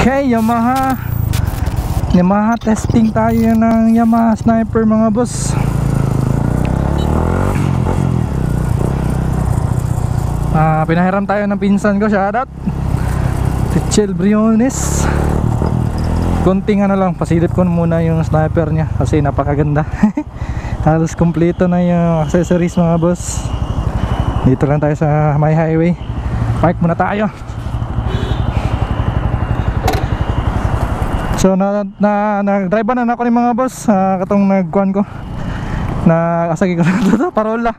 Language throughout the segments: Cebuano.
Okay, Yamaha. Yamaha, testing tayo ng Yamaha Sniper mga boss. Pinahiram tayo ng pinsan ko, shoutout si Chel Briones. Konting ano lang, pasilip ko muna yung sniper niya kasi napakaganda. Halos kompleto na yung accessories mga boss. Dito lang tayo sa my highway. Park muna tayo. So na nag-drive na ako ni mga boss, katong nagkuan ko. Na asagi ko na ito, parola.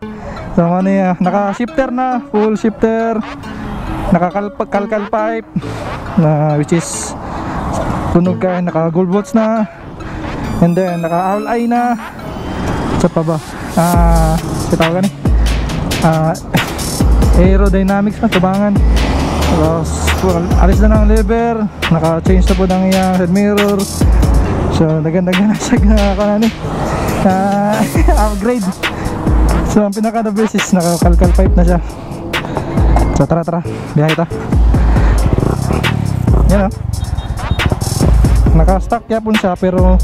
So ano yan, naka-shifter na, full shifter. Naka-kalkal pipe na, which is tunog ka, naka gold bolts na. And then naka owl eye na. Sa pa ba? Tawag ni. Aerodynamics na tubangan. Tapos alis na ng lever, naka-change na po ng iyang head mirror. So dagan-dagan na siya na ni. Upgrade. So ang pinaka the best is naka-kalkal pipe na siya. So tara tara, biyahe ta. Yan oh. Naka-stock yapon siya pero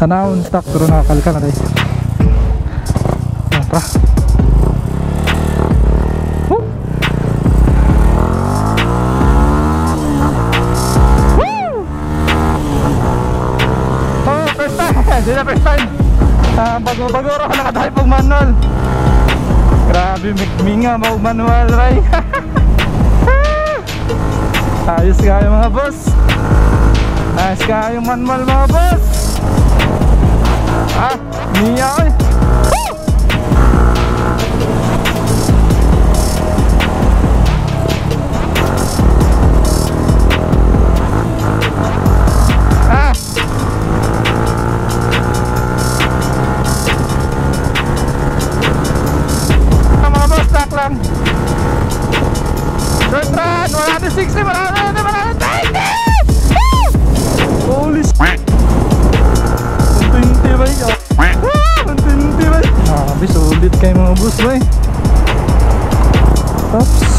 tanawon stock pero nakakalkal na tayo. Tara. Woo! Woo! Oh, first time. Hindi na first time. Bago-bago ako nakadrive og manual. Grabe, minga mo manual, right? Ayos kayo mga boss. Ayos kayo manual mga boss. Ah, niya oy. Ah. Mga boss, stock lang. Short run, 160, 190, 190. Holy shit. 120 ba yun? 120 ba yun? Grabe, solid kayo mga boss ba eh. Oops.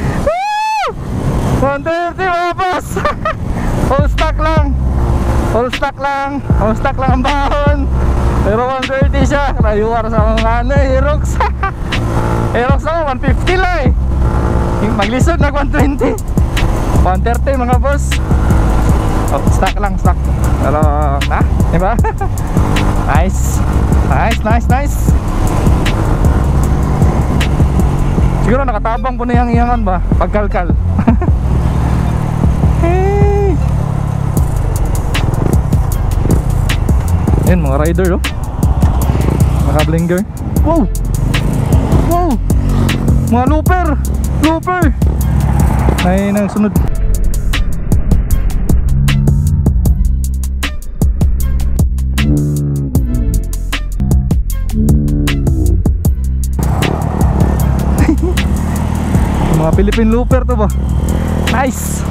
Woo! 130 mga boss. All stock lang. All stock lang. All stock lang ang bahon. Pero 130 siya. Rayuar sa mga ano, Aerox. Aerox ako 150 lang eh. Maglisod nag 120. 130 mga boss. Oh, stock lang, stock. Pero na, diba? Nice. Nice, nice, nice. Siguro nakatabang po na yung iyangan ba? Pagkalkal. Hey! Ayun mga rider oh. Naka-blinger. Wow! Wow! Mga looper! Looper! Ay, nang sunod. Mga Philippine looper to ba? Nice!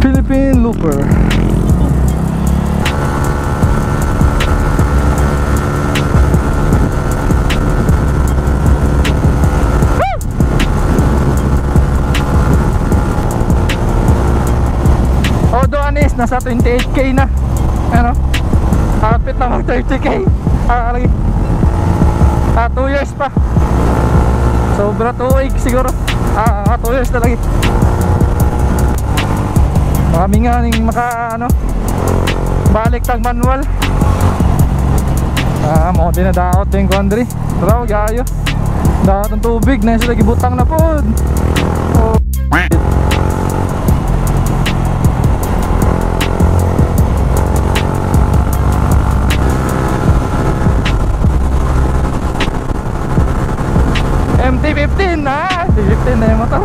Philippine looper. Odo anis, nasa 28k na. Ano? Kapit na mag 30k. Lagi. 2 years pa. Sobra 2 weeks siguro. 2 years na lagi. Makami nga ning maka ano, balik tag manual. Ah, mo din na daot yung kondri. Tara, gayo. Daot ang tubig na sila gibutang na pod. Oh. MT-15 na, MT-15 na yung motor.